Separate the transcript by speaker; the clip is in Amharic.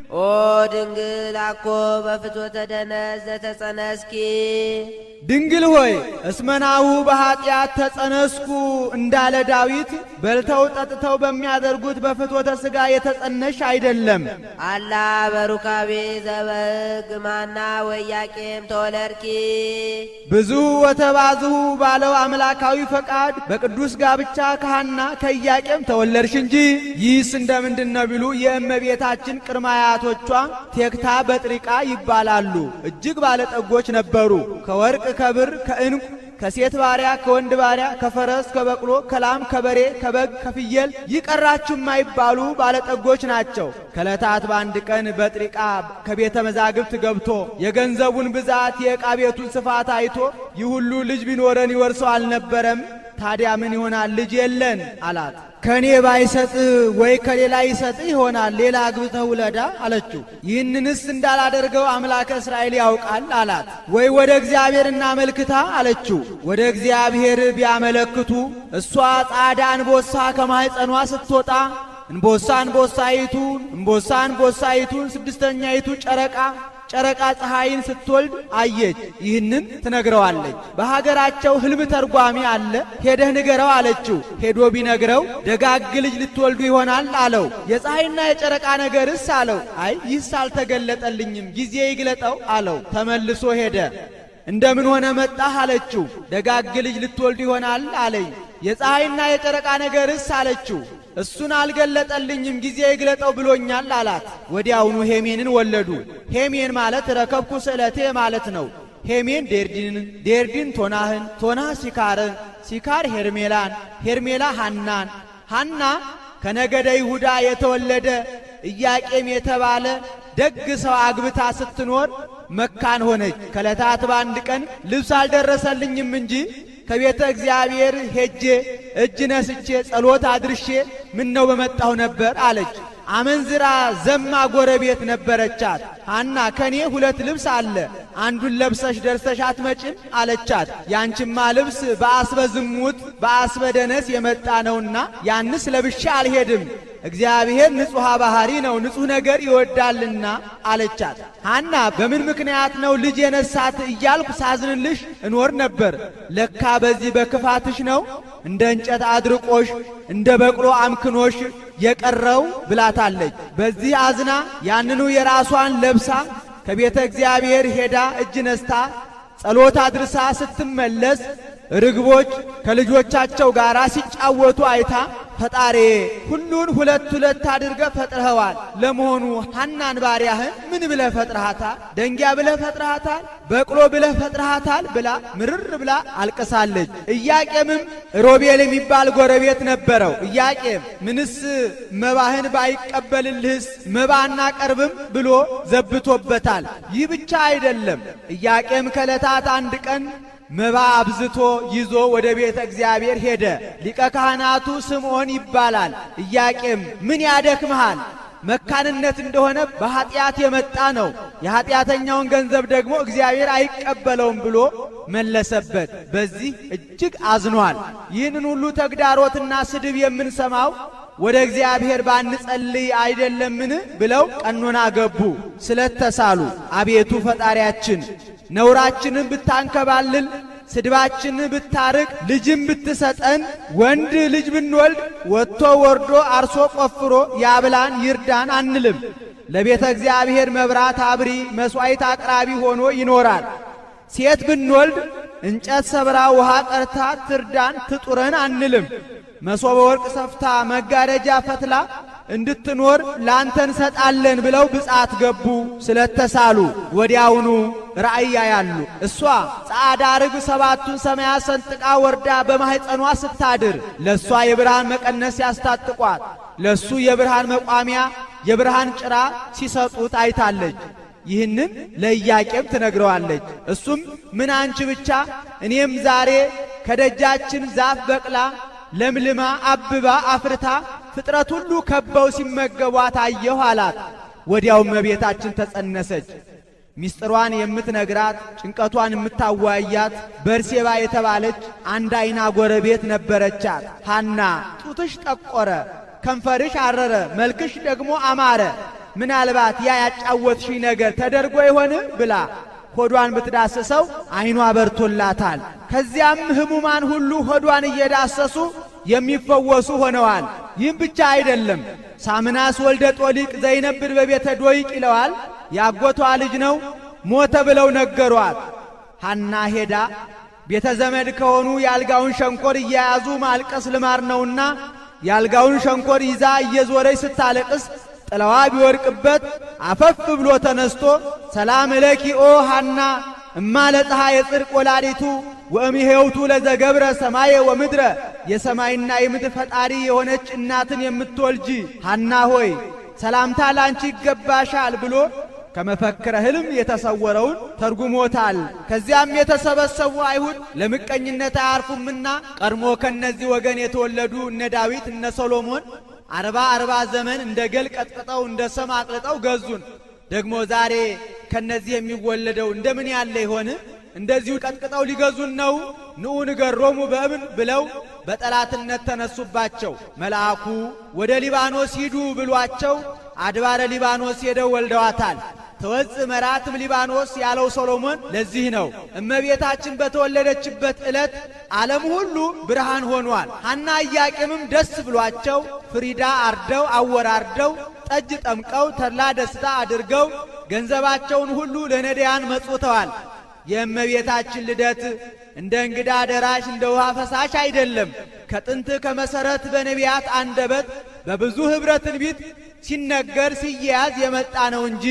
Speaker 1: ኦ ድንግል አኮ በፍትወተ ደነስ ዘተጸነስኪ።
Speaker 2: ድንግል ሆይ፣ እስመናሁ በኀጢአት ተጸነስኩ እንዳለ ዳዊት በልተው ጠጥተው በሚያደርጉት በፍትወተ ሥጋ የተጸነሽ አይደለም።
Speaker 1: አላ በሩካቤ ዘበሕግ እምሐና ወኢያቄም ተወለድኪ።
Speaker 2: ብዙ ወተባዝሁ ባለው አምላካዊ ፈቃድ በቅዱስ ጋብቻ ከሐና ከኢያቄም ተወለድሽ እንጂ። ይህስ እንደምንድን ነው ቢሉ የእመቤታችን ቅድመ አያቶቿ ቴክታ በጥሪቃ ይባላሉ። እጅግ ባለጠጎች ነበሩ። ከወርቅ፣ ከብር፣ ከዕንቁ፣ ከሴት ባሪያ፣ ከወንድ ባሪያ፣ ከፈረስ፣ ከበቅሎ፣ ከላም፣ ከበሬ፣ ከበግ፣ ከፍየል ይቀራችሁ የማይባሉ ባለጠጎች ናቸው። ከዕለታት በአንድ ቀን በጥሪቃ ከቤተ መዛግብት ገብቶ የገንዘቡን ብዛት የዕቃ ቤቱን ስፋት አይቶ ይህ ሁሉ ልጅ ቢኖረን ይወርሰው አልነበረም? ታዲያ ምን ይሆናል? ልጅ የለን አላት። ከእኔ ባይሰጥ ወይ ከሌላ ይሰጥ ይሆናል፣ ሌላ አግብተህ ውለዳ አለችው። ይህንንስ እንዳላደርገው አምላከ እስራኤል ያውቃል አላት። ወይ ወደ እግዚአብሔር እናመልክታ አለችው። ወደ እግዚአብሔር ቢያመለክቱ እሷ ጻዳ እንቦሳ ከማኅፀኗ ስትወጣ እንቦሳ እንቦሳይቱን፣ እንቦሳ እንቦሳይቱን፣ ስድስተኛይቱ ጨረቃ፣ ጨረቃ ፀሐይን ስትወልድ አየች። ይህንን ትነግረዋለች። በሀገራቸው ሕልም ተርጓሚ አለ፣ ሄደህ ንገረው አለችው። ሄዶ ቢነግረው ደጋግ ልጅ ልትወልዱ ይሆናል አለው። የፀሐይና የጨረቃ ነገርስ አለው። አይ ይህስ አልተገለጠልኝም፣ ጊዜ ይግለጠው አለው። ተመልሶ ሄደ። እንደምን ሆነ መጣህ አለችው። ደጋግ ልጅ ልትወልዱ ይሆናል አለኝ። የፀሐይና የጨረቃ ነገርስ አለችው። እሱን አልገለጠልኝም፣ ጊዜ ይግለጠው ብሎኛል አላት። ወዲያውኑ ሄሜንን ወለዱ። ሄሜን ማለት ረከብኩ ስዕለቴ ማለት ነው። ሄሜን ዴርዲንን፣ ዴርዲን ቶናህን፣ ቶናህ ሲካርን፣ ሲካር ሄርሜላን፣ ሄርሜላ ሐናን፣ ሐና ከነገደ ይሁዳ የተወለደ ኢያቄም የተባለ ደግ ሰው አግብታ ስትኖር መካን ሆነች። ከዕለታት በአንድ ቀን ልብስ አልደረሰልኝም እንጂ ከቤተ እግዚአብሔር ሄጄ እጅ ነስቼ ጸሎት አድርሼ ምን ነው በመጣሁ ነበር አለች። አመንዝራ ዘማ ጎረቤት ነበረቻት። ሐና ከኔ ሁለት ልብስ አለ፣ አንዱን ለብሰሽ ደርሰሽ አትመጭም አለቻት። ያንቺማ ልብስ በአስበ ዝሙት በአስበ ደነስ የመጣ ነውና ያንስ ለብሼ አልሄድም፣ እግዚአብሔር ንጹሐ ባህሪ ነው፣ ንጹሕ ነገር ይወዳልና አለቻት። ሐና በምን ምክንያት ነው ልጅ የነሳት እያልኩ ሳዝንልሽ እኖር ነበር። ለካ በዚህ በክፋትሽ ነው እንደ እንጨት አድርቆሽ እንደ በቅሎ አምክኖሽ የቀረው ብላታለች። በዚህ አዝና ያንኑ የራሷን ለብሳ ከቤተ እግዚአብሔር ሄዳ እጅ ነስታ ጸሎት አድርሳ ስትመለስ ርግቦች ከልጆቻቸው ጋር ሲጫወቱ አይታ ፈጣሬ ሁሉን ሁለት ሁለት አድርገህ ፈጥረኸዋል። ለመሆኑ ሐናን ባሪያህን ምን ብለህ ፈጥረሃታል? ደንጊያ ብለህ ፈጥረሃታል? በቅሎ ብለህ ፈጥረሃታል? ብላ ምርር ብላ አልቅሳለች። ኢያቄምም ሮቤል የሚባል ጎረቤት ነበረው። ኢያቄም ምንስ መባህን ባይቀበልልህስ መባ አናቀርብም ብሎ ዘብቶበታል። ይህ ብቻ አይደለም። ኢያቄም ከዕለታት አንድ ቀን መባ አብዝቶ ይዞ ወደ ቤተ እግዚአብሔር ሄደ። ሊቀ ካህናቱ ስምዖን ይባላል። ኢያቄም ምን ያደክምሃል? መካንነት እንደሆነ በኀጢአት የመጣ ነው። የኀጢአተኛውን ገንዘብ ደግሞ እግዚአብሔር አይቀበለውም ብሎ መለሰበት። በዚህ እጅግ አዝኗል። ይህንን ሁሉ ተግዳሮትና ስድብ የምንሰማው ወደ እግዚአብሔር ባንጸልይ አይደለምን ብለው ቀኖና ገቡ። ስለተሳሉ አቤቱ ፈጣሪያችን ነውራችንን ብታንከባልል፣ ስድባችንን ብታርቅ፣ ልጅም ብትሰጠን፣ ወንድ ልጅ ብንወልድ ወጥቶ ወርዶ አርሶ ቆፍሮ ያብላን ይርዳን አንልም። ለቤተ እግዚአብሔር መብራት አብሪ መሥዋዕት አቅራቢ ሆኖ ይኖራል። ሴት ብንወልድ እንጨት ሰብራ ውሃ ቀርታ ትርዳን ትጡረን አንልም። መሶበ ወርቅ ሰፍታ መጋረጃ ፈትላ እንድትኖር ላንተ እንሰጣለን ብለው ብጻት ገቡ። ስለተሳሉ ወዲያውኑ ራእይ ያያሉ። እሷ ጻዕዳ ርግብ ሰባቱን ሰማያት ሰንጥቃ ወርዳ በማህፀኗ ስታድር ለእሷ የብርሃን መቀነስ ያስታጥቋት፣ ለእሱ የብርሃን መቋሚያ የብርሃን ጭራ ሲሰጡት አይታለች። ይህንን ለኢያቄም ትነግረዋለች። እሱም ምን አንቺ ብቻ፣ እኔም ዛሬ ከደጃችን ዛፍ በቅላ ለምልማ አብባ አፍርታ ፍጥረት ሁሉ ከበው ሲመገቧት አየሁ አላት። ወዲያው እመቤታችን ተጸነሰች። ሚስጥሯን የምትነግራት ጭንቀቷን የምታዋያት በርሴባ የተባለች አንድ አይና ጎረቤት ነበረቻት። ሐና ጡትሽ ጠቆረ፣ ከንፈርሽ አረረ፣ መልክሽ ደግሞ አማረ። ምናልባት ያ ያጫወትሽኝ ነገር ተደርጎ ይሆን ብላ ሆዷን ብትዳስሰው ዓይኗ በርቶላታል። ከዚያም ሕሙማን ሁሉ ሆዷን እየዳሰሱ የሚፈወሱ ሆነዋል። ይህም ብቻ አይደለም። ሳምናስ ወልደ ጦሊቅ ዘይነብር በቤተ ዶይቅ ይለዋል። ያጎቷ ልጅ ነው። ሞተ ብለው ነገሯት። ሐና ሄዳ ቤተ ዘመድ ከሆኑ የአልጋውን ሸንኮር እየያዙ ማልቀስ ልማድ ነውና የአልጋውን ሸንኮር ይዛ እየዞረች ስታለቅስ ጥላዋ ቢወድቅበት አፈፍ ብሎ ተነስቶ ሰላም ለኪ ኦ ሐና እማ ለፀሐይ የጽድቅ ወላዲቱ ወእምሔውቱ ለዘገብረ ሰማየ ወምድረ፣ የሰማይና የምድር ፈጣሪ የሆነች እናትን የምትወልጂ ሐና ሆይ ሰላምታ ላንቺ ይገባሻል ብሎ ከመፈክረ ሕልም የተሰወረውን ተርጉሞታል። ከዚያም የተሰበሰቡ አይሁድ ለምቀኝነት አያርፉምና ቀድሞ ከነዚህ ወገን የተወለዱ እነ ዳዊት እነ ሰሎሞን 40 40 ዘመን እንደ ገል ቀጥቅጠው እንደ ሰም አቅልጠው ገዙን። ደግሞ ዛሬ ከነዚህ የሚወለደው እንደምን ያለ ይሆን? እንደዚሁ ቀጥቅጠው ሊገዙን ነው። ንዑ ንገሮሙ በእብን ብለው በጠላትነት ተነሱባቸው። መልአኩ ወደ ሊባኖስ ሂዱ ብሏቸው አድባረ ሊባኖስ ሄደው ወልደዋታል። ተወጽእ መራትም ሊባኖስ ያለው ሶሎሞን ለዚህ ነው። እመቤታችን በተወለደችበት ዕለት ዓለም ሁሉ ብርሃን ሆኗል። ሐና ኢያቄምም ደስ ብሏቸው ፍሪዳ አርደው አወራርደው ጠጅ ጠምቀው ተድላ ደስታ አድርገው ገንዘባቸውን ሁሉ ለነዳያን መጽውተዋል። የእመቤታችን ልደት እንደ እንግዳ ደራሽ እንደ ውሃ ፈሳሽ አይደለም። ከጥንት ከመሰረት በነቢያት አንደበት በብዙ ኅብረ ትንቢት ሲነገር ሲያያዝ የመጣ ነው እንጂ።